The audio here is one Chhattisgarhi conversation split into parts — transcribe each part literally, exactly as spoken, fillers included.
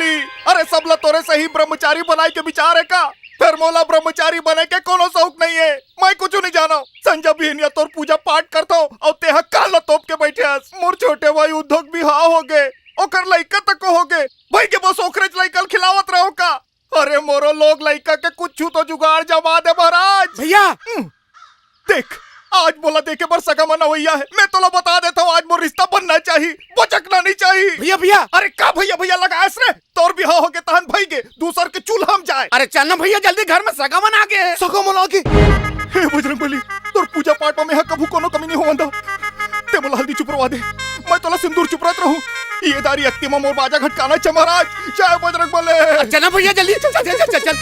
अरे, सबला तोरे सही ब्रह्मचारी बनाए के विचार हे का? फेर मोला ब्रह्मचारी बने के कोनो शौक नइ हे। मैं कुछु नइ जानव। संझा बिहनिया तोर पूजा पाठ करथंव अउ तेहा कान ला तोप के बइठे हस। मोर छोटे भाई उद्धव के बिहाव होगे, ओकर लइका तको होगे। भइगे बस ओकरेच लइका ल खिलावत रहंव का? अरे मोरो लोग लइका के कुछु तो जुगाड़ जमा दे महाराज। भइया। हम्म। देख, आज मोला देखे बर सगा मन अवइया हे। मैं तोला बता देथंव, आज मोर रिश्ता बनना चाही, बचकना नइ चाही। भइया, भइया। अरे का भइया, भइया लगायस रे? तोर बिहाव होगे तहन भइगे, दूसर के चूल्हा म जाय। अरे चल ना भइया, जल्दी घर म सगा मन आगे। सगा मन आगे? हे बजरंग बली, तोर पूजा पाठ म मेंहा कभू कोनो कमी नइ होवन दंव। तें मोला हल्दी चुपरवा दे, मैं तोला सिंदूर चुपरत रहूं। ये दारी अक्ती म मोर बाजा घटकाना हे महाराज। जय बजरंग बली। अरे चल ना भइया, जल्दी चल, चल, चल, चल, चल।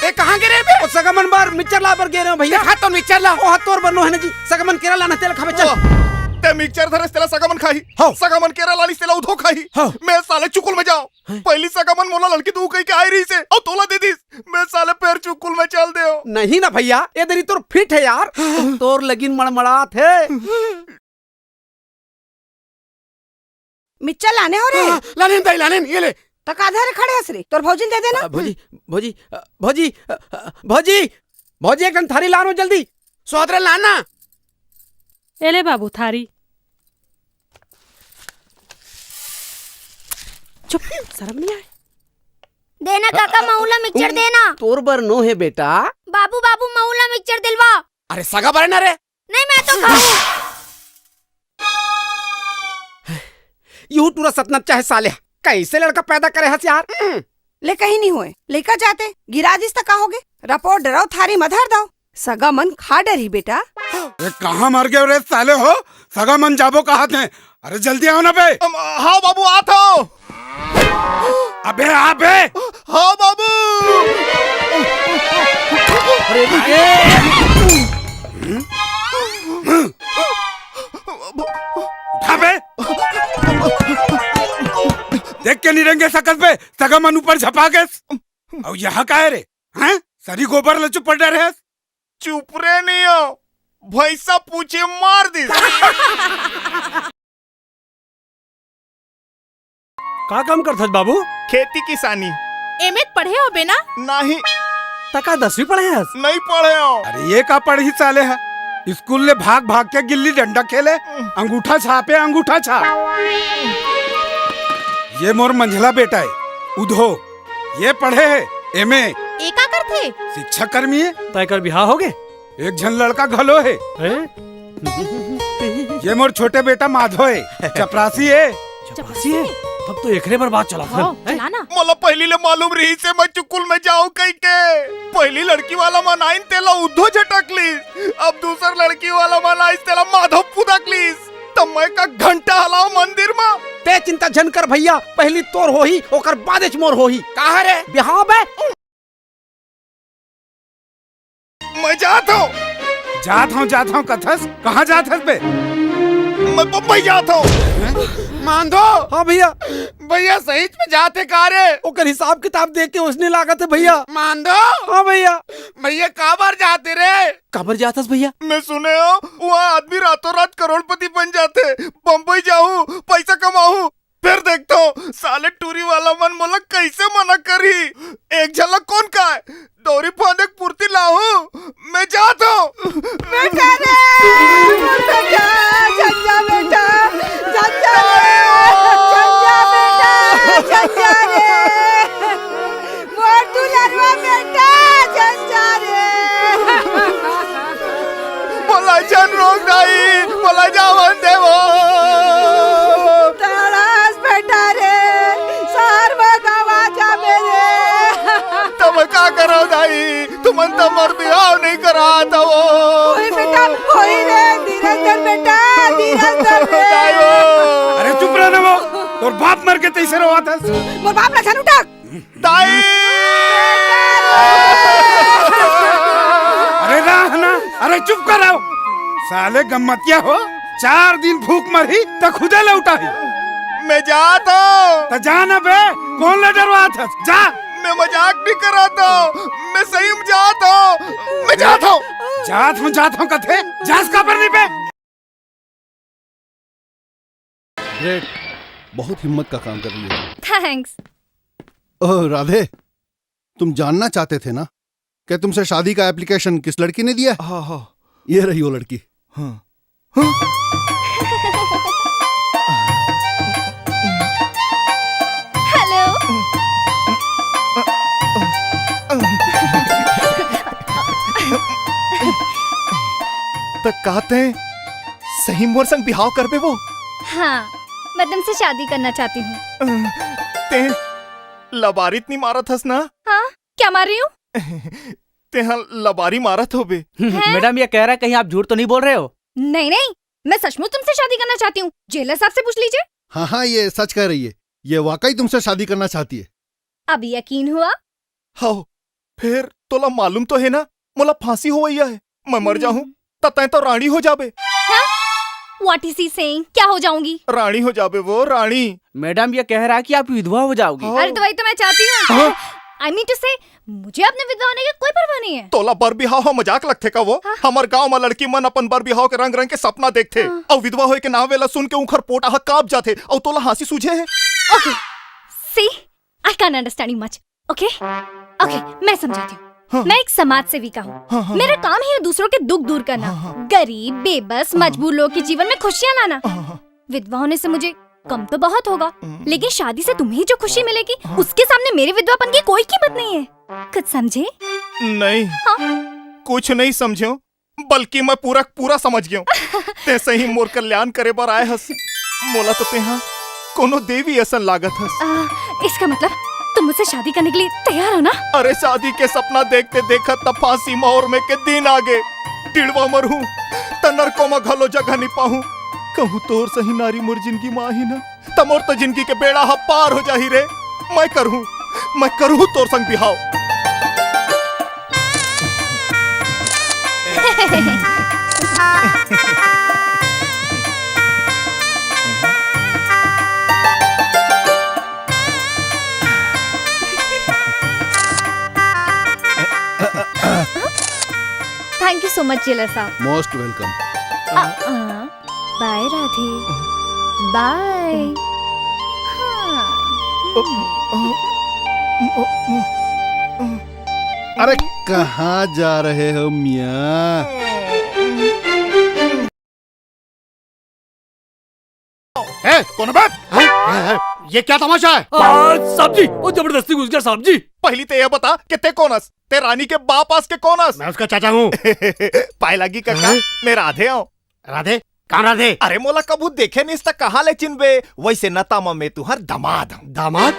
ए, कहाँ गे रे बे? ओ सगा मन बर मिक्सचर लाय बर गे रहेंव भइया। देखा तो मिक्सचर ला। ओ हा तोर बर नोहे ना जी, सगा मन केरा लाना हे तेला खाबे, चल। ओ, तें मिक्सचर धरेस तेला सगा मन खाही। हव। सगा मन केरा लानिस तेला उधो खाही। हव। मैं साले चुकुल म जांव। हैं? पहिली सगा मन मोला लड़की दुहू कहिके आय रहिसे, अउ तोला दे दिस। मैं साले फेर चुकुल म चल देंव। नहीं ना भइया, ए दरी तोर फिट हे यार। तोर लगिन मड़मड़ात हे। मिक्सचर लाने हंव रे। हाँ, लानेन दाई, लानेन, ये ले। त का धरे खड़े हस रे? तोर भौजी ल दे देना। अ, भौजी, भौजी, अ, भौजी, अ, अ, भौजी, भौजी, एक ठन थारी लान ओ जल्दी। सोदरे लाना। ए ले बाबू, थारी। चुप, शरम नइ आय? देना काका, महूं ला मिक्सचर देना। तोर बर नोहे बेटा। बाबू, बाबू, महूं ला मिक्सचर दिलवा। अरे सगा बर हे ना रे। नहीं, मैं तो खाहूं। यू टूरा सतनच्चा हे साले, कइसे लड़का पैदा करे हस यार? ले कहीं नइ होय, लइका जाते गिरा दिस त का होगे? रपो डरव थारी म धर दव, सगा मन खा डरही बेटा। ए, कहाँ मर गेव रे साले हो? सगा मन जाबो कहत हे। अरे जल्दी आव ना बे। अम, हाँ बाबू, आत हंव। अबे आ बे। हाँ बाबू। अरे, अरे। उठा बे। देख के निरंगे सकल पे सगा मन ऊपर झपा गेस। अउ यहाँ का हे रे? हैं? सरी गोबर ल चुपर डरे हस। चुपरे नइ हंव, भइसा पूछे मार दिस। का काम करथस बाबू? खेती किसानी। एमे त पढ़े होबे ना? नहीं। त का दसवीं पढ़े हस? नहीं पढ़े हंव। अरे ये का पढ़ही साले ह? स्कूल ले भाग भाग के गिल्ली डंडा खेले, अंगूठा छापे, अंगूठा छाप। ये मोर मंझला बेटा हे, उधो। ये पढ़े हे, एमे। ए का करथे? शिक्षा कर्मी हे। त एकर बिहाव होगे? एक झन लड़का घलो हे। हैं? ये मोर छोटे बेटा माधो हे, चपरासी हे। चपरासी हे? तब तो एकरे बर बात चलत हे। हाँ, हैं? चला ना। मोला पहिली ले मालूम रहिसे, मैं चुकुल म जाहूं कहिके। पहिली लड़की वाला मन आइन, तेला उधो झटक लिस। अब दूसर लड़की वाला मन आइस, तेला माधो पुदक लिस। त मैं का घंटा हलाव मंदिर म? तें चिंता झन कर भइया, पहिली तोर होही, ओकर बादेच मोर होही। का हरे? बिहाव बे। मैं जात हंव। जात हंव, जात हंव कथस? कहाँ जात हस बे? मैं बम्बई जात हंव। मांधो। हाँ भइया। भइया सहीच म जात हे का रे? ओकर हिसाब किताब देख के ओइसने लागत हे भइया। मांधो। हाँ भइया। भइया काबर जात हे रे? काबर जात हस भइया? मैं सुने हंव, उहाँ आदमी रातों रात करोड़पति बन जाथे। बम्बई जाहूं, पइसा कमाहूं, फेर देखथंव, साले टूरी वाला मन मोला कइसे मना करही। एक झन ला कोन कहय? दौरी फांदे के पुरती लाहूं, मैं जात हंव। बेटा रे, मोर बेटा, झन जा बेटा, झन जा रे, झन जा बेटा, झन जा रे। मोर दुलरवा बेटा, झन जा रे। मोला झन रोक दाई, मोला जावन देवो। तड़ास बेटा रे, सहर म गवा जाबे रे। त मैं का करंव दाई, तुमन त मोर बिहाव नइ करात हवो। होही बेटा, होही रे, धीरज धर बेटा, धीरज धर रे। दाई हो। अरे चुप रह ना वो, तोर बाप मर के तइसे रोवत हस। मोर बाप ला झन उठा। दाई! अरे रह ना, अरे चुप कर रहो। साले गम्मतिया हो, चार दिन भूख मरही त खुदे लौटाही। मैं जात हंव। त जा ना बे, कोन ला डरवात हस? जा। मैं मजाक नइ करत हंव, मैं सही म जात हंव, मैं जात हंव। जात हंव, जात हंव कथे, जास काबर नइ बे? ग्रेट, बहुत हिम्मत का काम कर लिया। थैंक्स। ओह, राधे, तुम जानना चाहते थे ना कि तुमसे शादी का एप्लीकेशन किस लड़की ने दिया? हाँ, हाँ। ये रही वो लड़की। हाँ। हाँ? हेलो। त का तैं सही मोर संग बिहाव करबे वो? हाँ, मैं तुमसे शादी करना चाहती हूँ। तें लबारी त नइ मारत हस ना? हाँ, क्या मार रही हूँ? तें हा लबारी मारत होबे। हैं? मैडम, ये कह रहा है, कहीं आप झूठ तो नहीं बोल रहे हो? नहीं, नहीं, मैं सचमुच तुमसे शादी करना चाहती हूँ। जेलर साहब से पूछ लीजिए। हाँ, हाँ, ये सच कह रही है। ये वाकई तुमसे शादी करना चाहती है। अब यकीन हुआ? हव, फेर तोला मालूम तो हे ना, मोला फांसी होवइया हे। मैं मर जाहूं, हम्म। त तैं तो रानी हो जाबे। हाँ? What is he saying? क्या हो जाऊंगी? रानी हो जाबे वो, रानी। मैडम, ये कह रहा है कि आप विधवा हो जाओगी। हाँ। अरे, तो वही तो मैं चाहती हूँ। हाँ? I mean to say, मुझे अपने विधवा होने की कोई परवाह नहीं है। तोला बर बिहाव ह मजाक लगथे का वो? हाँ। हमर गांव म लड़की मन अपन बर बिहाव के रंग-रंग के सपना देखथे। हाँ। अउ विधवा होए के नावे ला सुन के उंखर पोटा ह कांप जाथे। अउ तोला हांसी सूझे हे? Okay, see, I can't understand you much. Okay? Okay, मैं समझाती हूँ। हाँ। मैं एक समाज सेविका हूँ। हाँ, हाँ, मेरा हाँ। काम ही है दूसरों के दुख दूर करना। हाँ, हाँ। गरीब, बेबस, हाँ। मजबूर लोगों के जीवन में खुशियाँ लाना। हाँ, हाँ। विधवा होने से मुझे कम तो बहुत होगा, हम्म। लेकिन शादी से तुम्हें जो खुशी मिलेगी, हाँ। उसके सामने मेरे विधवापन की कोई कीमत नहीं है। कुछ समझे? नहीं। हाँ। कुछ नहीं समझेंव, बल्कि मैं पूरा पूरा समझ गेंव। तैं सही मोर कल्याण करे बर आए हस। मोला तो तैं हा कोनो देवी असन लागत हस। आ, इसका मतलब तुम मुझसे शादी करने के लिए तैयार हो ना? अरे, शादी के सपना देखते देखत त फांसी म ओरमे के दिन आगे। टिड़वा मरहूं त नरको म घलो जगह नइ पाहूं। कहूं तोर सही नारी मोर जिनगी म आही ना, त मोर तो जिनगी के बेड़ा ह पार हो जाही रे। मैं करहूं, मैं करहूं तोर संग बिहाव। Thank you so much, jailer साहब। Most welcome। अ, अ, बाय राधे, बाय। हाँ। अरे, कहाँ जा रहे हो मियाँ? ए, कौन बे? हैं? हैं? ये क्या तमाशा है? आ, साहब जी, वो जबरदस्ती घुस गया साहब जी। पहली तो ये बता कि तैं कौन हस? तैं रानी के बाप अस के कौन हस? मैं उसका चाचा हूँ। पाए लागी कका, हैं? मैं राधे हूँ। राधे? कहाँ राधे? अरे मोला कभू देखे नइस त कहाँ ले चिन्हबे? वैसे नता म मैं तुंहर दमाद हूँ। दामाद?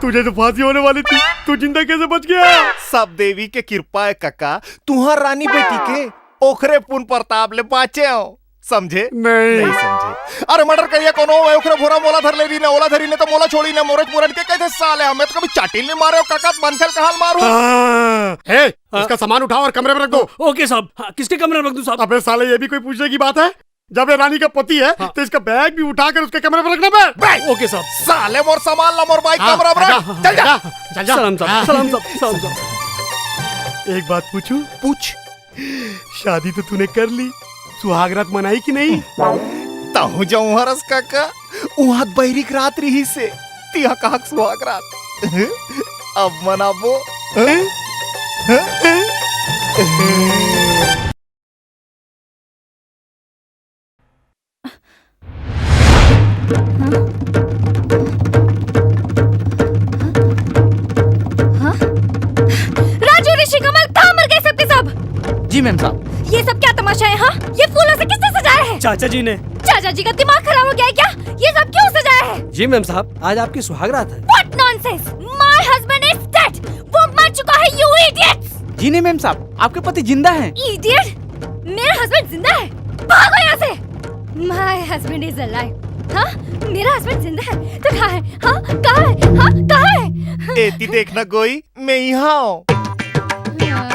तुझे तो फांसी होने वाली थी, तू जिंदा कैसे बच गया? सब देवी के कृपा है कका, तुंहर रानी बेटी के, ओखरे पुन प्रताप ले बाँचे हंव। समझे? नहीं। नहीं समझे। अरे मर्डर करिया कोनो, मैं ओखरे भोरा मोला धर ले रही ने, ओला धरी ने त मोला छोड़ी ने, मोरेच पुरन के कहते साले, हमें तो कभी चाटिल नहीं मारे हो, काका, मन खेल कहाल मारू। हाँ। ए, हाँ। उसका सामान उठाओ और कमरे में रख दो। ओके साहब। हाँ, किसके कमरे में रख दूं साहब? अबे साले, ये भी कोई पूछने की बात है? जब ये रानी का पति है, हाँ। तो इसका बैग भी उठाकर उसके कमरे में रखना बे। ओके साहब। साले मोर सामान ला मोर बाइक हाँ, कमरा में रख। हाँ, चल जा। हाँ, चल जा। सलाम साहब, हाँ। सलाम साहब, सलाम साहब। एक बात पूछूं? पूछ। शादी तो तूने कर ली, सुहाग रात मनाई कि नहीं? तहूं जऊं हरस काका, उहां त बहिरी के रात रिहिसे, तिहां कहां के सुहाग रात। अब मनाबो। हाँ? हाँ? राजू, ऋषि, कमल, कहाँ मर गए सबके सब? जी मैम साहब। ये सब क्या तमाशा है, हाँ? ये फूलों से किसने सजाया है? चाचा जी ने। चाचा जी का दिमाग खराब हो गया है क्या? ये सब क्यों सजाया है? जी मैम साहब, आज आपकी सुहाग रात है। What nonsense! My husband is dead! वो मर चुका है, you idiots! जी नहीं मैम साहब, आपके पति जिंदा हैं। Idiot! मेरा हस्बैंड जिंदा है? भागो यहाँ से! My husband is alive. हाँ, मेरा हस्बैंड जिंदा है तो कहाँ है? हाँ, कहाँ है? हाँ, कहाँ है? एती देखना गोई, मैं यहाँ हूँ। हाँ।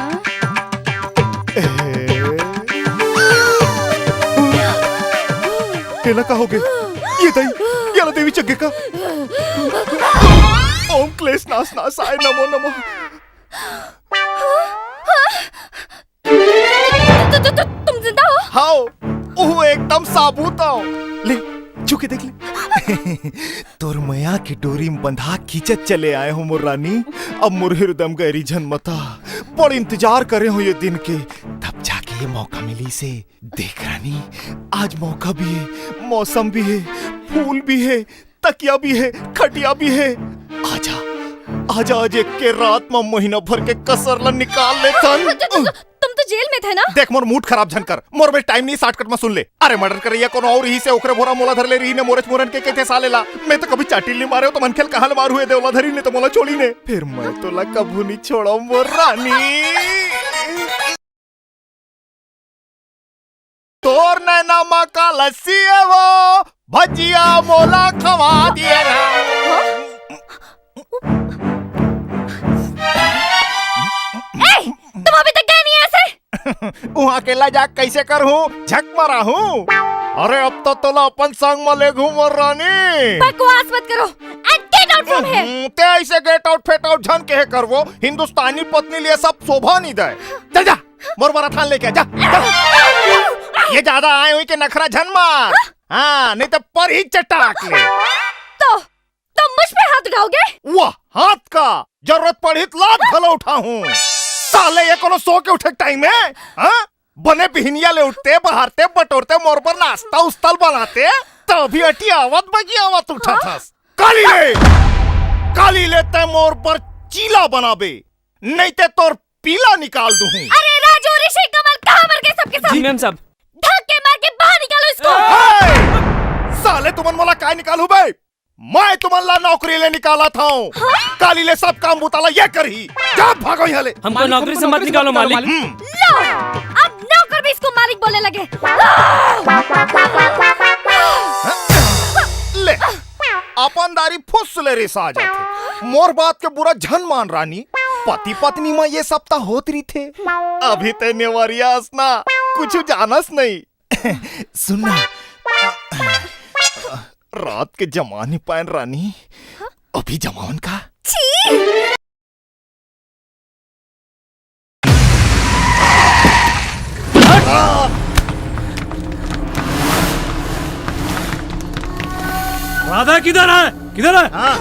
एला का होगे? ये दई, ये ला देवी चघे का। ओम क्लेश नाश नाशाय नमो नमः। तु, तु, तु, हव, उहू एकदम साबुत हव। ले, छू के देख ले। तोर मया के डोरी म बंधा खींचत चले आए हों मोर रानी। अब मोर हिरदम गैरी झन मता। बड़ इंतजार करे हों ये दिन के, तब जाके ये मौका मिलिस हे। देख रानी, आज मौका भी हे, मौसम भी हे, फूल भी हे, तकिया भी हे, खटिया भी हे। आजा, आजा, आज एक के रात म महीना भर के कसर ला निकाल लेथन। तुम तो जेल में थे ना? देख, मोर मूड खराब झन कर, मोर में टाइम नहीं, शॉर्टकट में सुन ले। अरे, मर्डर करइया कोनो अउ रहिसे, ओकरे भोरा मोला धर ले रहिन हे, मोरेच मोरन के कहिथे साले ला। मैं तो कभी चाटी ल नहीं मारे हों, त मनखे ल कहाँ ले मारहूँ ए देवला धरिन हे, त मोला छोड़िन हे। फेर मैं तोला कभू नहीं छोड़ंव, मोर रानी। तोर नैना म का लस्सी ए वो, भजिया मोला खवा दिए ना। ए, तुम अभी तक गए नहीं ऐसे? उहाँ अकेला जा कैसे करहूँ? झक मराहूँ। अरे, अब तो तोला अपन संग म लेगहूँ, मोर रानी। बकवास मत करो and get out from here। हम्म, ते ऐसे गेट आउट फेट आउट झन कहे करवो। हिंदुस्तानी पत्नी लिए सब शोभा नहीं दे। चल जा, मोर बर अथान लेके आ, जा, जा। ये ज्यादा आए हुई के नखरा झन मार। हाँ, नहीं तो पर ही चटाक ले। तो, तुम मुझ पे हाथ उठाओगे? वाह, हाथ का? जरूरत पड़ही त लात घलो उठाहूँ। साले, ये कोनो सो के उठे टाइम हे? हाँ? बने बिहनिया ले उठते, बहारते, बटोरते, मोर बर नाश्ता उस्ता ल बनाते, तभी अटियावत बगियावत उठत हस। काली ले, काली ले तैं मोर बर चीला बनाबे, नहीं ते तोर पीला निकाल दूहूँ। अरे राजू, ऋषि, कमल कहाँ मर गए सबके सब? जी मैम साहब। धक्के मार के बाहर निकालो इसको। ए! साले तुमन मोला काय निकालहू बे? मैं तुमन ला नौकरी ले निकालत हौं। हाँ? काली ले सब काम बुता ला ये करही। जा भागो यहाँ ले। हमको नौकरी से मत निकालो मालिक। हम्म। लो, अब नौकर भी इसको मालिक बोलने लगे। ले, अपन दारी फुस ले रिसा जाथे। मोर बात के बुरा झन मान रानी, पति पत्नी म ये सब त होत रहिथे। अभी ते नेवरिया अस ना, कुछु जानस नहीं। सुन ना, रात के जमा नहीं पायन रानी, अभी जमावन का? छी! राधा किधर है? किधर है? हाँ।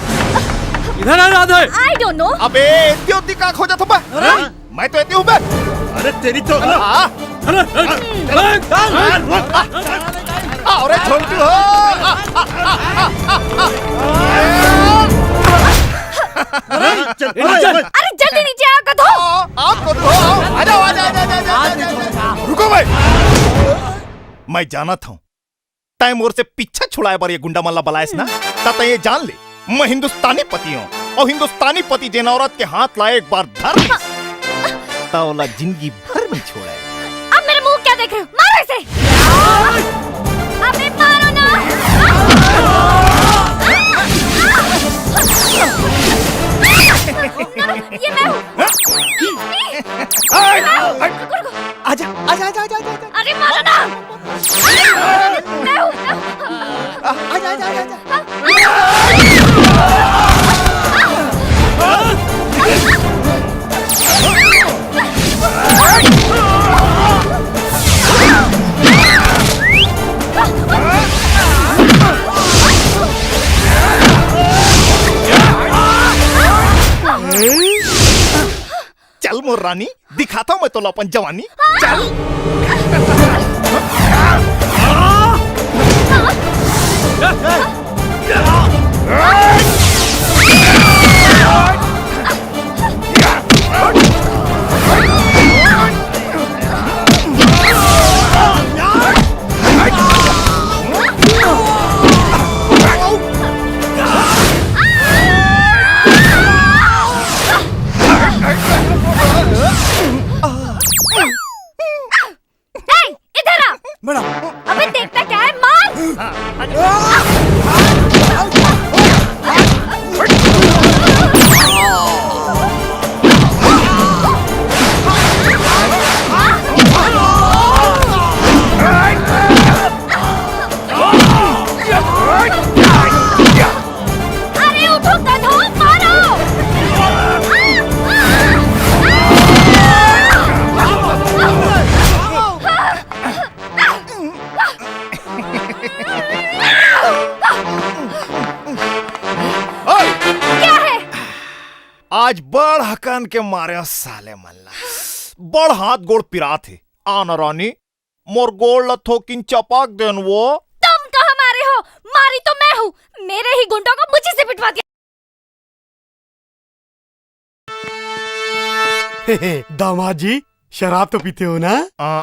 किधर है राधा? I don't know। अबे, इतनी होती का खोजत हो बे? अरे, मैं तो एती हूँ बे। अरे तेरी तो। हाँ। अरे, अरे, अरे, अरे, अरे, अरे, झोंटू हो। अरे, चल, अरे, चल। अरे, जल्दी नीचे आओ, गधो। आओ, आओ, गधो, आओ। आ जाओ, आ जाओ, आ जाओ, आ जाओ, आ जाओ, आ जाओ। रुको भाई। मैं जानत हूँ, तैं मोर से पीछा छुड़ाए बर ये गुंडा मन ला बलायस ना, त तैं ये जान ले, मैं हिंदुस्तानी पति हूँ, अउ हिंदुस्तानी पति जेन औरत के हाथ ला एक बार धर लिस, त ओला जिंदगी भर नहीं छोड़े। अब मेरे मुंह क्या देख रहे हो? मारो इसे! अबे मारो ना! ये मैं हूँ। आजा, आजा, आजा, आजा, आजा। अरे मारो ना! मैं हूँ, मैं हूँ। आ, आजा, आजा, आजा, आजा। चल मोर रानी, दिखाता हूँ मैं तोला अपन जवानी। चल। ए, इधर आ। मैडम। अबे देखता क्या है, मार। आज बड़ हकन के मारे हो साले मन ला। बड़ हाथ गोड़ पिरात हे। आ ना रानी, मोर गोड़ ला थोकिन चपक देन वो। तुम कहाँ मारे हो? मारी तो मैं हूँ। मेरे ही गुंडों को मुझे से पिटवा दिया। दामाद जी, शराब तो पीते हो ना? आ,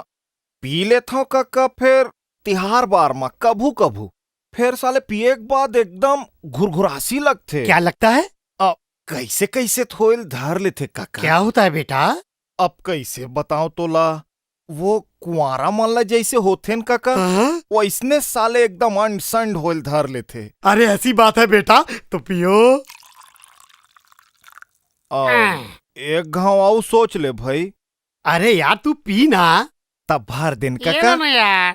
पी लेथव कका, फेर तिहार बार म कभू कभू। फेर साले पिए के बाद एकदम घुरघुरासी लगथे। क्या लगता है? आ, कैसे कैसे थोइल धर लेथे कका। क्या होता है बेटा? अब कैसे बताओ तोला, वो कुंवारा मन ला जैसे होथे न कका, हाँ? वैसने साले एकदम अंड संड होइल धर लेथे। अरे ऐसी बात है बेटा, तो पियो। आ, हाँ। एक घाव आऊ सोच ले भाई। अरे यार, तू पी ना। तब भर दिन ये कका। ना यार।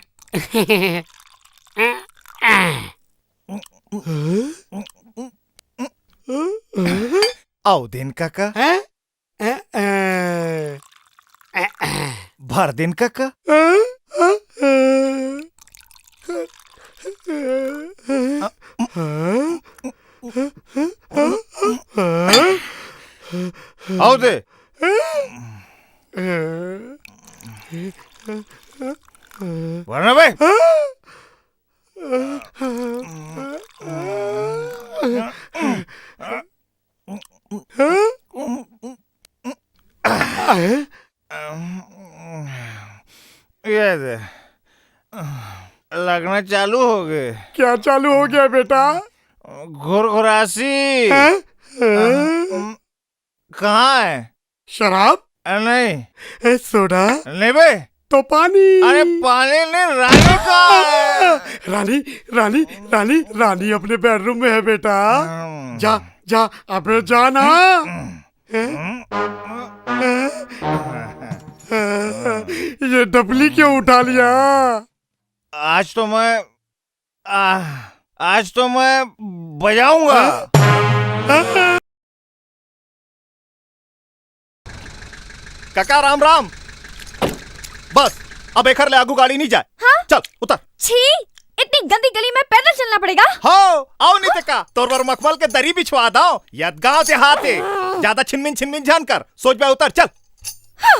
आऊ दिन कका। हैं? भर दिन कका। आऊ दे। वरना बे। ये दे, लगना चालू हो गए। क्या चालू हो गया बेटा? घुरघुरासी। हैं? कहाँ है? शराब? अ, नहीं। ए, सोडा? नहीं बे। तो पानी? अरे पानी नहीं, रानी कहाँ है? रानी, रानी, रानी, रानी अपने बेडरूम में है बेटा। हम्म। जा, जा, अबे जा ना। हम्म। हैं? हैं? ये डबली क्यों उठा लिया? आज तो मैं, आ, आज तो मैं बजाऊंगा। हैं? हैं? काका, राम राम। बस, अब एखर ले आगू गाड़ी नहीं जाए। हाँ? चल, उतर। छी, इतनी गंदी गली में पैदल चलना पड़ेगा? हो, आऊ नहीं ते का, तोर बर मखमल के दरी बिछवा दव। यद गांव देहात हे, ज्यादा छिनमिन छिनमिन झन कर, सोच बे उतर, चल। हाँ।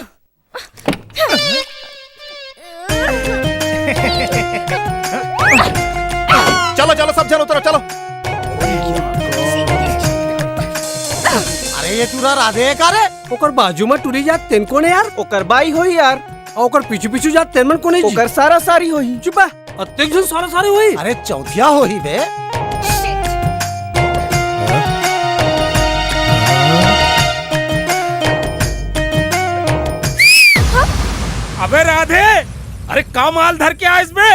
चलो, चलो, सब झन उतरो, चलो। अरे, ये टूरा राधे हे का रे? ओकर बाजू म टूरी जात तेन कोन हे यार? ओकर बाई होही यार। अउ ओकर पीछू पीछू जात तेन मन कोन हे जी? ओकर सारा सारी होही। चुप बे। अतेक झन सारा सारी होही? अरे, चौथिया होही बे। अबे राधे, अरे का माल धर के आइस बे?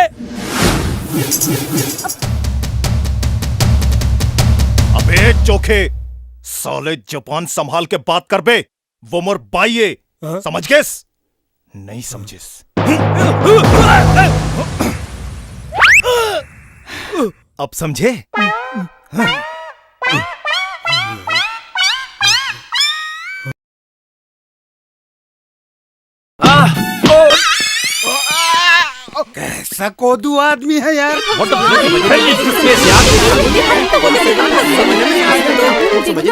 अबे चोखे, साले जबान संभाल के बात कर बे, वो मोर बाई हे, हाँ? समझ गेस? नहीं समझिस। अब समझे? आह! ओ! कैसा कोदू आदमी है यार। What the hell is this place यार?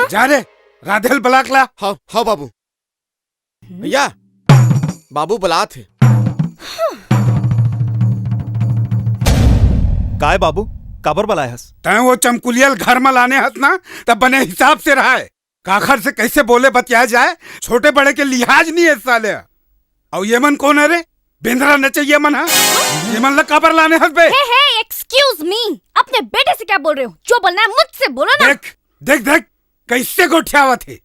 जा रे, राधेल बलाक ला। हाँ, हाँ बाबू। भैया, बाबू बलात हे। काय बाबू, काबर बलाय हस? तैं वो चमकुलियल घर म लाने हस ना, तब बने हिसाब से रहाय। काखर से कैसे बोले बतिया जाए, छोटे बड़े के लिहाज नहीं है साले। अउ ये मन कोन है रे? बेंदरा नचैया मन हा? ये मन ला काबर लाने हस बे? हे, हे, excuse me, अपने बेटे से क्या बोल रहे हो? जो बोलना है मुझसे बोलो ना। देख, देख, देख, कैसे गोठियावत हे।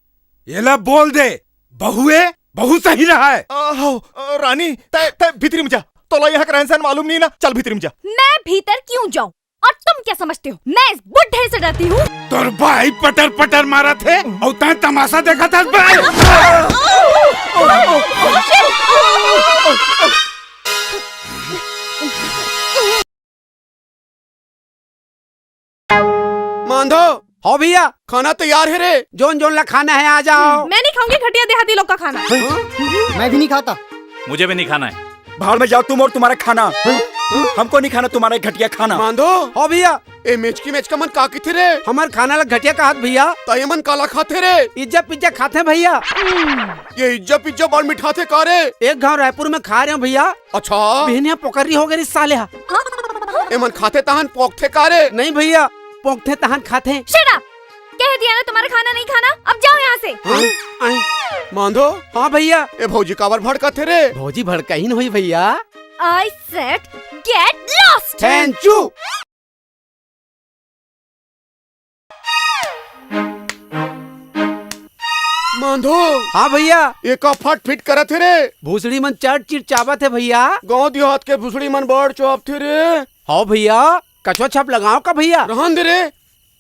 ये ला बोल दे, बहुए, बहू सही रहाय। आ, हो, आ, रानी, तै, तै भीतरी में जा। तोला यहाँ का रहन सहन मालूम नहीं ना, चल भीतरी में जा। मैं भीतर क्यों जाऊँ? और तुम क्या समझते हो, मैं इस बुढ़े से डरती हूँ? तोर भाई पटर पटर मारत हे, अउ तैं तमाशा देखत हस बे। मांधो। हाँ भैया। खाना तैयार है रे। जोन जोन ला खाना है, आ जाओ। मैं नहीं खाऊंगी घटिया देहाती लोग का खाना। मैं भी नहीं खाता। मुझे भी नहीं खाना है। भाड़ में जाओ तुम और तुम्हारा खाना। हमको नहीं खाना तुम्हारा ये घटिया खाना। मांधो। हो भैया। ए मेचकी मेचका मन का कथे रे? हमर खाना ला घटिया कहत भैया। त ये मन काला खाथे रे? इज्जा पिज्जा खाथे भैया। ये इज्जा पिज्जा बड़ मिठाथे का रे? एक घांव रायपुर में खाय रहेंव भैया। अच्छा। बिहनिया पोकरी हो गे साले हा। ये मन खाथे तहन पोकथे का रे? नहीं भैया, पोकथे तहन खाथे। Shut up! कह दिया ना तुम्हारा खाना नहीं खाना, अब जाओ यहाँ से। हाँ? आए। मांधो। हाँ भैया। ए भौजी काबर भड़काथे रे? भौजी भड़काही न होही भैया। I said get lost! Thank you. मांधो। हाँ भैया। ए का फट फिट करत हे रे? भूसड़ी मन चट चिट चाबत हे भैया। गांव देहात के भूसड़ी मन बड़ चाबथे रे। हाँ भैया, कछुआ छाप लगाओ का भैया? रहन दे रे,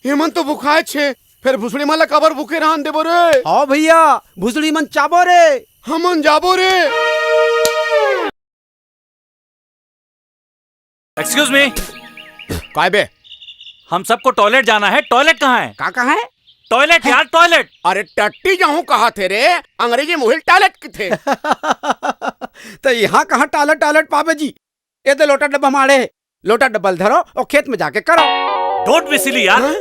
हेमन तो भुखाए छे, फेर भूसड़ी मन ला काबर भूखे रहन देबो रे? हाँ भैया, भूसड़ी मन चाबो रे। हमन जाबो रे। Excuse me। काय बे? हम सबको टॉयलेट जाना है, टॉयलेट कहाँ है? का कहाँ है? टॉयलेट यार, टॉयलेट। अरे टट्टी जाहूं कहाथे रे, अंग्रेजी मुहिल टॉयलेट कथे। त इहां कहां टॉयलेट, टॉयलेट पाबे जी? ए दे लोटा डब्बा माड़े हे, लोटा डब्बा ल धरो अउ खेत में जाके करो। Don't be silly यार। हाँ?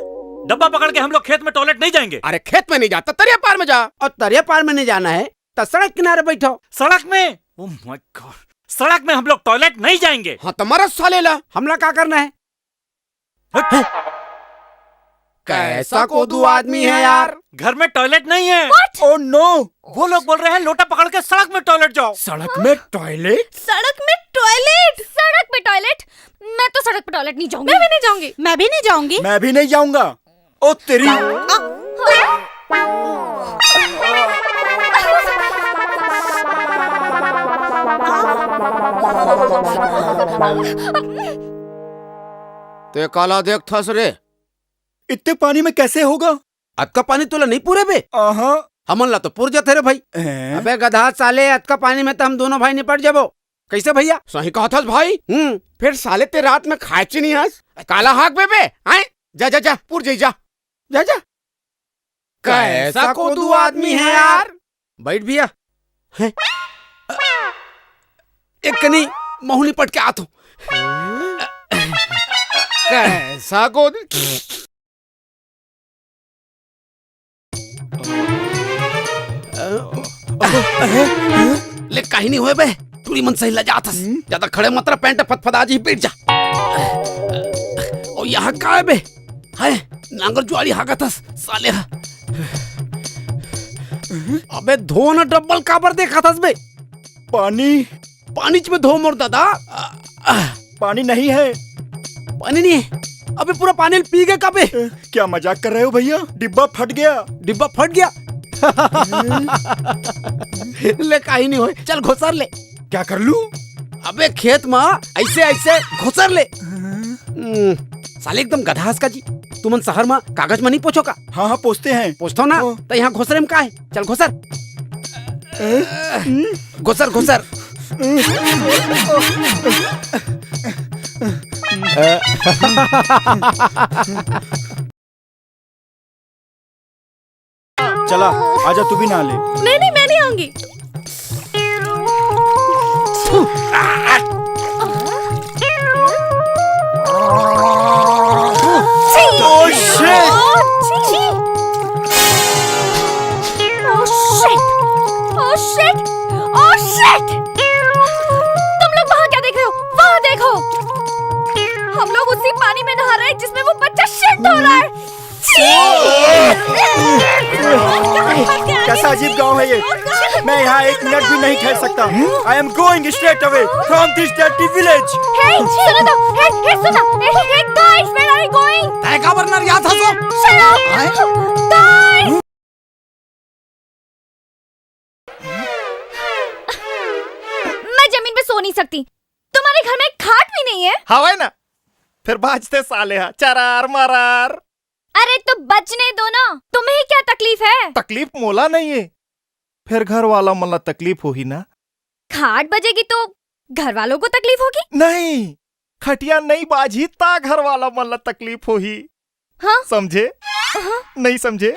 डब्बा पकड़ के हम लोग खेत में टॉयलेट नहीं जाएंगे। अरे खेत में नहीं जाता, तरिया पार में जा। अउ तरिया पार में नहीं जाना है त सड़क किनारे बैठो। सड़क में? Oh my God, सड़क में हम लोग टॉयलेट नहीं जाएंगे। हाँ त मरस साले ला। हमला का करना है? हट। कैसा कोदू आदमी है यार। घर में टॉयलेट नहीं है। What? Oh no! वो लोग बोल रहे हैं लोटा पकड़ के सड़क में टॉयलेट जाओ। सड़क में टॉयलेट? सड़क में टॉयलेट? सड़क पे टॉयलेट? मैं तो सड़क पे टॉयलेट नहीं जाऊंगी। मैं भी नहीं जाऊंगी। मैं भी नहीं जाऊंगी। मैं भी नहीं जाऊंगा। ओ तेरी। ते काला देखथस रे? इतने पानी में कैसे होगा? अतका पानी तोला नहीं पूरे बे? आहा। हमन ला तो पुर जाथे रे भाई। हैं? अबे गधा साले, अतका पानी में तो हम दोनों भाई निपट जाबो। कैसे भैया? सही कहथस भाई। हम्म। फिर साले ते रात में खाए ची नहीं हस? काला हाक बे बे? हैं? जा, जा, जा, पुर जाई, जा। जा, जा। कैसा कोदू आदमी है यार। बैठ भैया। हैं? एक कनी महूं निपट के आत हों। कैसा कोदू? ले, काही नहीं होय बे, टूरी मन सही लजात हस। हम्म? ज्यादा खड़े मत रह, पैंट फदफदा जी, बैठ जा। ओ, यहाँ का है बे? है, नांगर जुआड़ी हाकत हस, साले हा। अबे, धो ना डब्बल काबर देखत हस बे? पानी। पानीच में धो मोर दादा। आ, आ। पानी नहीं है। पानी नहीं है? अबे पूरा पानी पी गए का बे? क्या मजाक कर रहे हो भैया? डिब्बा फट गया। डिब्बा फट गया? ले काही नहीं होय, चल घोसर ले। क्या कर लूं? अबे खेत में ऐसे ऐसे घोसर ले। हम्म, साले एकदम गधा हस का जी। तुमन शहर में कागज में नहीं पोछो का? हाँ, हाँ, पोछते हैं। पोछथो ना? हाँ। त यहाँ घोसरे में का है? चल घोसर। घोसर, घोसर। चला, आजा, तू भी नहा ले। नहीं, नहीं, मैं नहीं आऊंगी। Oh, shit! Oh, shit! Oh, shit! Oh, shit! तुम लोग वहाँ क्या देख रहे हो? वहाँ देखो। हम लोग उसी पानी में नहा रहे हैं जिसमें वो बच्चा shit धो रहा है। कैसा अजीब गांव है ये। मैं यहाँ एक मिनट भी नहीं ठहर सकता। I am going straight away from this dirty village. Hey, सुनो तो, hey, hey, सुनो, hey, hey, guys, where are you going? तय का बरनर याद हसो? Shut up! Guys! मैं जमीन पे सो नहीं सकती। तुम्हारे घर में एक खाट भी नहीं है। हवय ना, फिर बाजते साले हा चरार मरार। अरे तो बजने दो ना, तुम्हें क्या तकलीफ है? तकलीफ मोला नहीं है, फिर घर वाला मन ला तकलीफ होही ना। खाट बजेगी तो घर वालों को तकलीफ होगी? नहीं, खटिया नहीं बाजही ता घर वाला मन ला तकलीफ होही। हाँ? समझे? हाँ। नहीं समझे?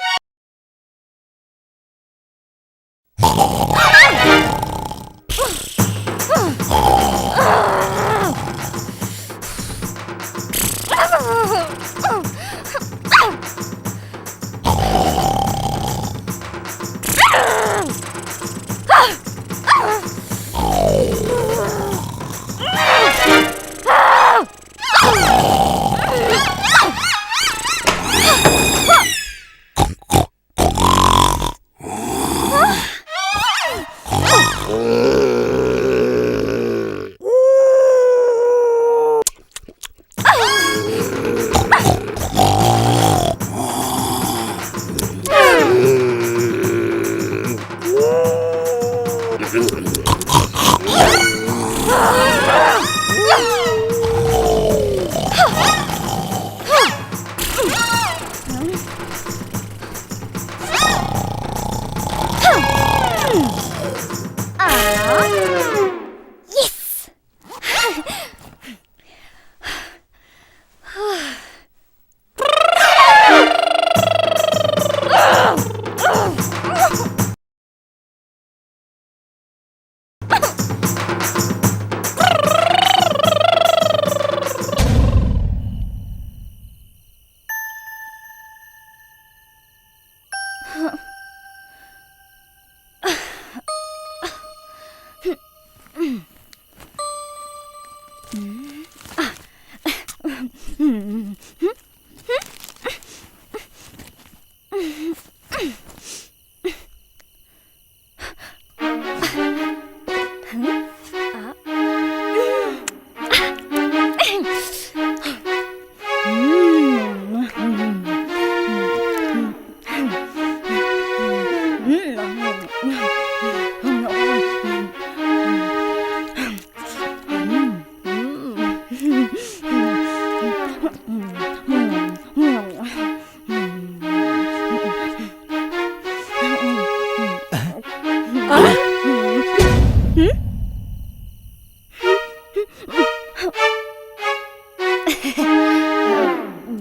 Yes!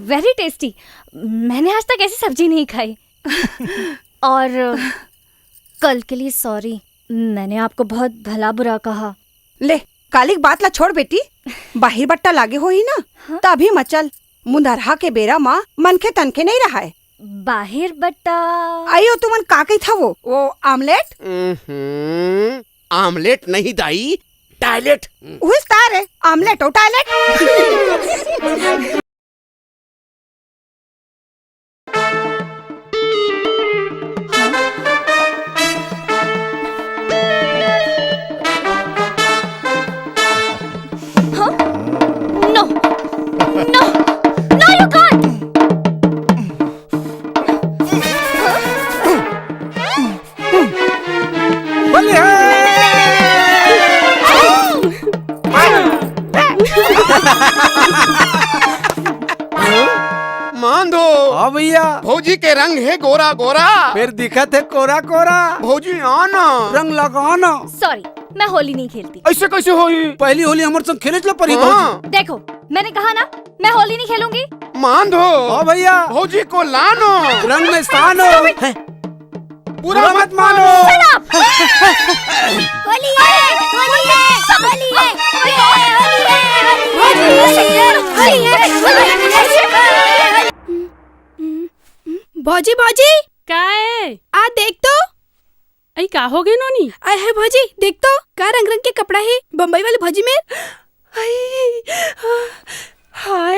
Very tasty। मैंने आज तक ऐसी सब्जी नहीं खाई। और कल के लिए सॉरी, मैंने आपको बहुत भला बुरा कहा। ले, काली के बात ला छोड़ बेटी, बाहिर बट्टा लागे होही ना, हाँ? त अभी मचल, मुंदरहा के बेरा म मनखे तनखे नहीं रहाय। बाहिर बट्टा? अयो, तुमन का कहिथा वो, वो आमलेट? उहुं, आमलेट नहीं दाई, टॉयलेट। उहिस तारे, आमलेट और toilet. Huh? No! No! No, you can't! बलिहारी! मांधो। हाँ भैया। भौजी के रंग हे गोरा गोरा। फेर दिखत हे कोरा कोरा। भौजी आना। रंग लगाना। सॉरी, मैं होली नहीं खेलती। ऐसे कैसे होई? पहली होली हमर संग खेले ला परी हाँ। भौजी। देखो, मैंने कहा ना, मैं होली नहीं खेलूंगी। मांधो। हाँ भैया। भौजी को लानो। रंग में सानो। Stop it! हैं? बुरा मत मानो। Shut up! होली है, होली है, होली है, होली है, होली है, होली है। भौजी, भौजी। का है? आ देख तो। अई, का हो गे नोनी? आय हाय भौजी, देख तो, का रंग रंग के कपड़ा हे बम्बई वाली भौजी मेर। अई, हाय,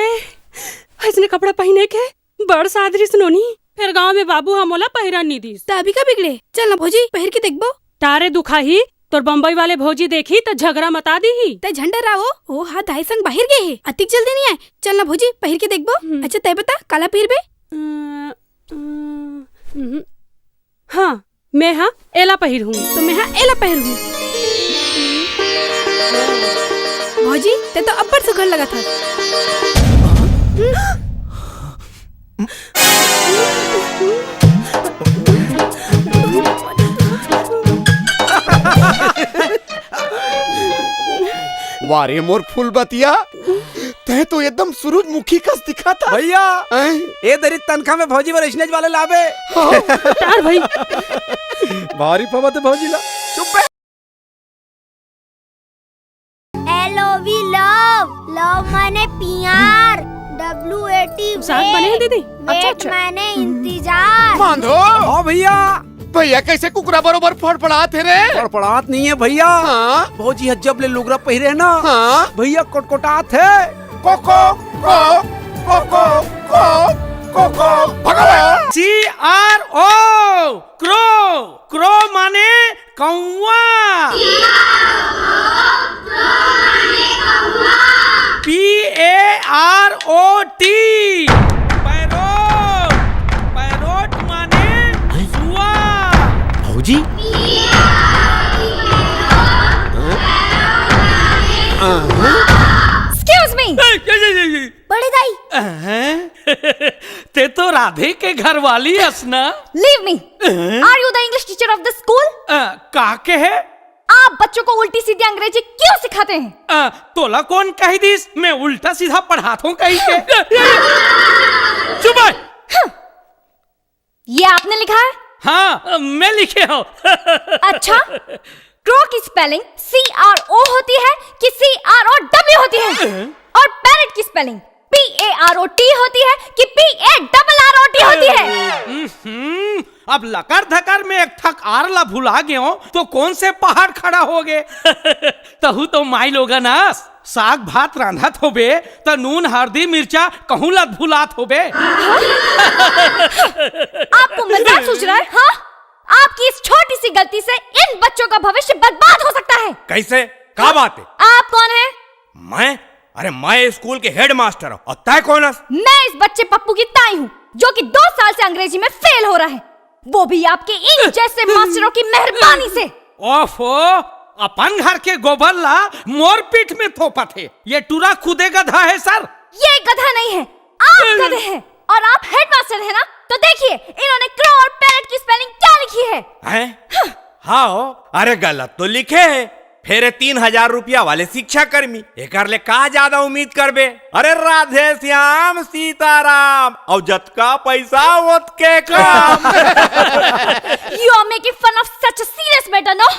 अइसने कपड़ा पहिने के बड़ सादरिस नोनी। फेर गांव में बाबू ह मोला पहिरन नी दिस। त अभी का बिगड़े? चल ना भौजी, पहिर के देखबो। तारे दुखाही, तोर बम्बई वाले भौजी देखी त झगरा मता दीही। तै झन डराओ, ओ हा दाई संग बाहिर गे हे, अतिक जल्दी नी आय। चल ना भौजी, पहिर के देखबो। हम्म। अच्छा तै बता, काला पहिरबे? अ, अ, हम्म। हाँ, मैं हा एला पहिरहूँ। त मैं हा एला पहिरहूँ। भौजी, तै तो अब्बड़ सुघर लगत हस। वाह रे मोर फूलबतिया, तै तो एकदम सूरजमुखी कस दिखत हस। भैया, हैं? ए दरी तनखा में भौजी बर स्नेच वाले लाबे। हाँ। तार भाई। भारी पवत भौजी ला। चुप बे। L O V love, love माने पियार, W A T साग बने हैं wait, दीदी? अच्छा, wait अच्छा। माने इंतजार। मांधो। हाँ भैया। भैया कैसे कुकरा बरोबर फड़फड़ात हे रे? फड़फड़ात नहीं है भैया। हाँ। भौजी ह जब ले लुगरा पहिरे हे ना, हाँ। भैया कोटकोटात हे। को, को, को, को, को, को, को, को, भगवान। C R O, crow, crow माने कौआ। P A R O T, parrot, parrot माने सुआ। भौजी? Excuse me। बड़े दाई। अहं? ते तो राधे के घरवाली अस ना। Leave me. Are you the English teacher of the school? अ, का कहे? आप बच्चों को उल्टी सीधी अंग्रेजी क्यों सिखाते हैं? अ, तोला कौन कहि दिस मैं उल्टा सीधा पढ़ात हूँ कहि के? चुप है। ये आपने लिखा है? हाँ, मैं लिखे हूँ। अच्छा, क्रो की स्पेलिंग सी आर ओ होती है कि सी आर ओ डब्ल्यू होती है? और parrot Ki spelling P A R O T होती है कि P A double R O T होती है? हम्म, अब लकर धकर में एक ठक आर ला भुला गयो तो कौन से पहाड़ खड़ा होगे? तहू तो माई लोगन अस साग भात रांधत होबे, त नून, हरदी, मिर्चा कहूं ला भुलात होबे। आपको मजाक सूझ रहा है, हाँ? आपकी इस छोटी सी गलती से इन बच्चों का भविष्य बर्बाद हो सकता है। कैसे? का बात है? आप कौन है? मैं? अरे, मैं स्कूल के हेडमास्टर हूँ। और तय कौन हस? मैं इस बच्चे पप्पू की ताई हूँ, जो कि दो साल से अंग्रेजी में फेल हो रहा है, वो भी आपके इन जैसे मास्टरों की मेहरबानी से। ओफो, अपन घर के गोबर ला मोर पीठ में थोपत हे। ये टूरा खुदे गधा है सर। ये गधा नहीं है, आप गधे हैं। और आप हेडमास्टर है ना, तो देखिए इन्होंने क्रो और पैरेट की स्पेलिंग क्या लिखी है। हैं? हाँ हो, अरे गलत तो लिखे है। फेर तीन हजार रुपया वाले शिक्षा कर्मी, एकर ले का ज्यादा उम्मीद करबे? अरे राधे श्याम सीताराम, अउ जतका पैसा ओतके काम। You are making fun of such a serious matter, no?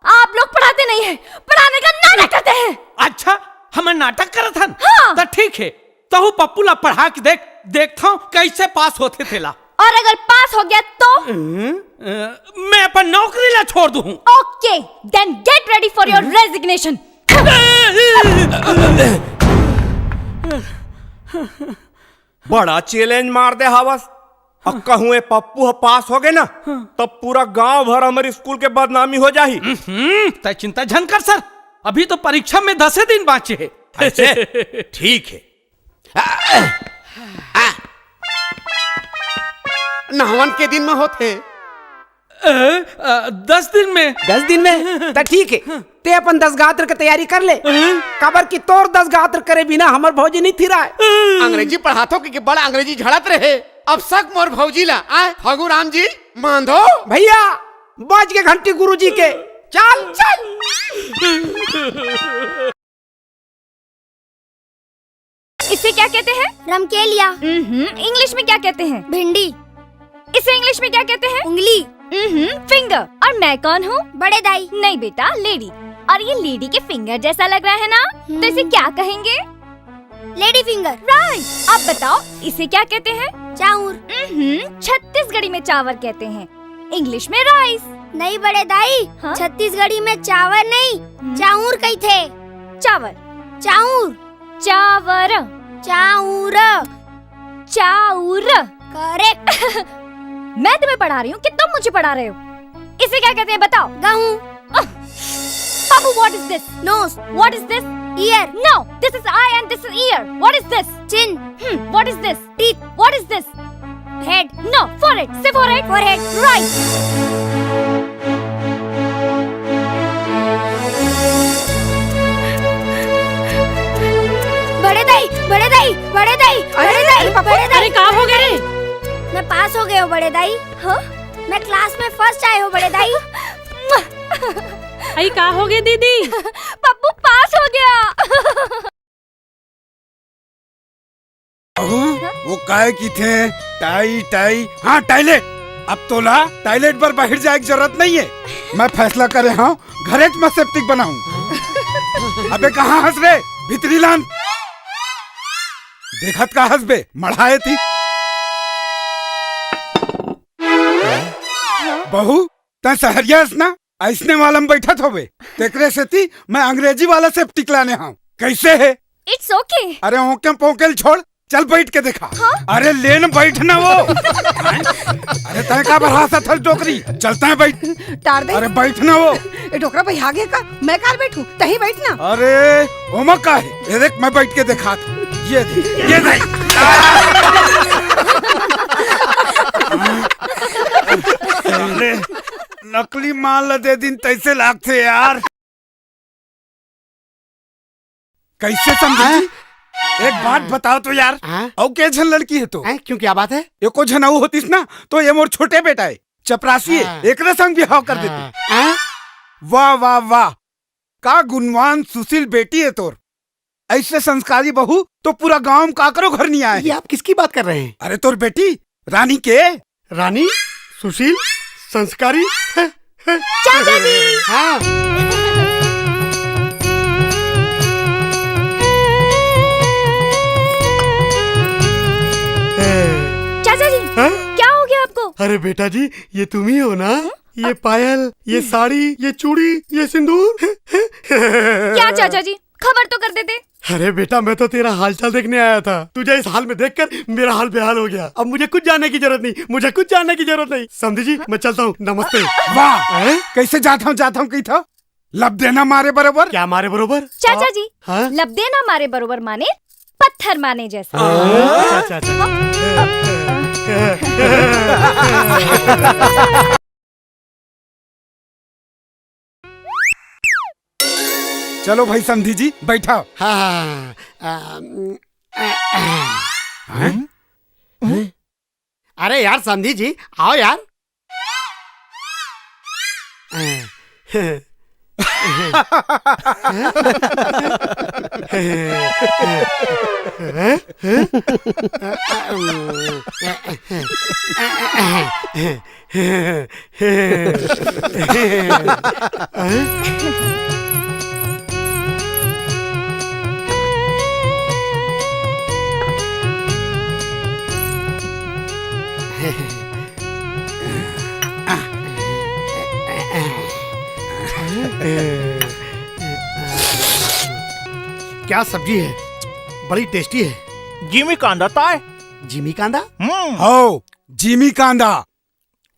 आप लोग पढ़ाते नहीं हैं, पढ़ाने का नाटक करते हैं। अच्छा, हमन नाटक करत हन? हाँ। त ठीक है, तहू पप्पू ला पढ़ा के देख, देखथंव कैसे पास होथे तेला। और अगर पास हो गया तो? हम्म, अ, मैं अपन नौकरी ला छोड़ दूँ। Okay, then get ready for your resignation. बड़ा चैलेंज मार दे हवस। अब कहूँ ए पप्पू ह पास हो गए ना, तब पूरा गांव भर हमर स्कूल के बदनामी हो जाही। हम्म, तय चिंता झन कर सर, अभी तो परीक्षा में दसे दिन बाँचे हे। अच्छा, ठीक है। नहवन के दिन में होथे। अ, अ, दस दिन में। दस दिन में? त ठीक है, ते अपन दस गात्र के तैयारी कर ले। काबर कि तोर दस गात्र करे बिना हमर भौजी नहीं थिराय। अंग्रेजी पढ़ाथो के, के बड़ा अंग्रेजी झड़त रहे। अब सक मोर भौजी ला, आय, फगू राम जी, मांधो। भैया, बाज के घंटी गुरुजी के। चल, चल। इसे क्या कहते हैं? रमकेलिया। हम्म, इंग्लिश में क्या कहते हैं? भिंडी। इसे इंग्लिश में क्या कहते हैं? उंगली। हम्म, फिंगर। और मैं कौन हूँ? बड़े दाई। नहीं बेटा, लेडी। और ये लेडी के फिंगर जैसा लग रहा है ना, तो इसे हम्म। क्या कहेंगे? Lady finger. राइट। अब बताओ, इसे क्या कहते हैं? चाउर। हम्म, छत्तीसगढ़ी में चावर कहते हैं, इंग्लिश में राइस। नहीं बड़े दाई, हाँ? छत्तीसगढ़ी में चावर नहीं, हम्म। चाउर कहिथे। चावर। चाउर। चावर। चाउर। चाउर। करेक्ट। मैं तुम्हें पढ़ा रही हूँ कि तुम मुझे पढ़ा रहे हो। इसे क्या कहते हैं, बताओ? गहूं। बाबू, what is this? Nose. What is this? Ear. No, this is eye and this is ear. What is this? Chin. Hmm, what is this? Teeth. What is this? Head. No, forehead. Say forehead. Forehead. Right. बड़े दाई, बड़े दाई, बड़े दाई, अरे, बड़े दाई, अरे पापा, बड़े दाई, अरे का हो गया रे? मैं पास हो गया हूँ बड़े दाई। हाँ? मैं क्लास में फर्स्ट आए हो बड़े दाई। अई का हो गया दीदी? पप्पू पास हो गया। अहू, वो काय किथे टाई टाई, हाँ, टॉयलेट। अब तोला टॉयलेट बर बाहर जाए के जरूरत नहीं है। मैं फैसला करे हूँ, घरेच में सेप्टिक बनाऊं। अबे कहाँ हस रे? भीतरी लान। देखत का हस बे? मढ़ाए थी। बहू, तैं सहरिया हस ना, ऐसने वाला में बैठत होबे। तेकरे सेती मैं अंग्रेजी वाला सेप्टिक लाने हूँ। कैसे है? It's okay. अरे ओके पोके ल छोड़, चल बैठ के देखा। हाँ? अरे ले न बैठ ना वो। अरे तैं का बढ़ा सा थल डोकरी, चलता है बैठ। टार दे। अरे बैठ ना वो। ए डोकरा भाई आगे का, मैं काल बैठूं, तही बैठ ना। अरे ओमा का है? ये देख मैं बैठ के देखा था। ये देख, ये देख। अरे नकली माल ल दे दिन तैसे लागथे यार। कैसे समझे जी? एक बात बताओ तो यार, हाँ? अउ के झन लड़की हे तो? हैं? क्यों, क्या बात है? एको झन अउ होतिस ना, तो ये मोर छोटे बेटा हे, चपरासी हे, हाँ। एकरे संग बिहाव कर देते। हाँ। हैं? वाह, वाह, वाह, का गुणवान सुशील बेटी हे तोर। ऐसे संस्कारी बहू तो पूरा गांव में काकरो घर नहीं आए। ये आप किसकी बात कर रहे हैं? अरे तोर बेटी रानी के। रानी, सुशील, संस्कारी। चाचा जी। हाँ। चाचा जी, हाँ? क्या हो गया आपको? अरे बेटा जी, ये तुम ही हो ना? ये पायल, ये साड़ी, ये चूड़ी, ये सिंदूर। क्या चाचा जी, खबर तो कर देते। अरे बेटा, मैं तो तेरा हालचाल देखने आया था। तुझे इस हाल में देखकर मेरा हाल बेहाल हो गया। अब मुझे कुछ जानने की जरूरत नहीं, मुझे कुछ जानने की जरूरत नहीं। समधी जी, मैं चलता हूँ, नमस्ते। वाह, हैं? कैसे जाता हूँ, जाता हूँ कही था, लब देना मारे बरोबर। क्या मारे बरोबर? चाचा जी, हाँ? लब देना मारे बरोबर माने पत्थर माने जैसा। अच्छा, अच्छा, अच्छा। चलो भाई समधी जी, बैठा। हाँ, हाँ, हाँ, हाँ। अरे यार समधी जी, आओ यार। क्या सब्जी है, बड़ी टेस्टी है। जिमी कांदा ताय। जिमी कांदा? हम्म। हो, जिमी कांदा।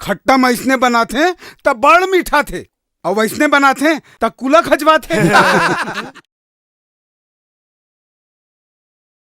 खट्टा म अइसने बनाथे, त बड़ मीठा थे। अउ वइसने बनाथे, त कुला खजवाथे।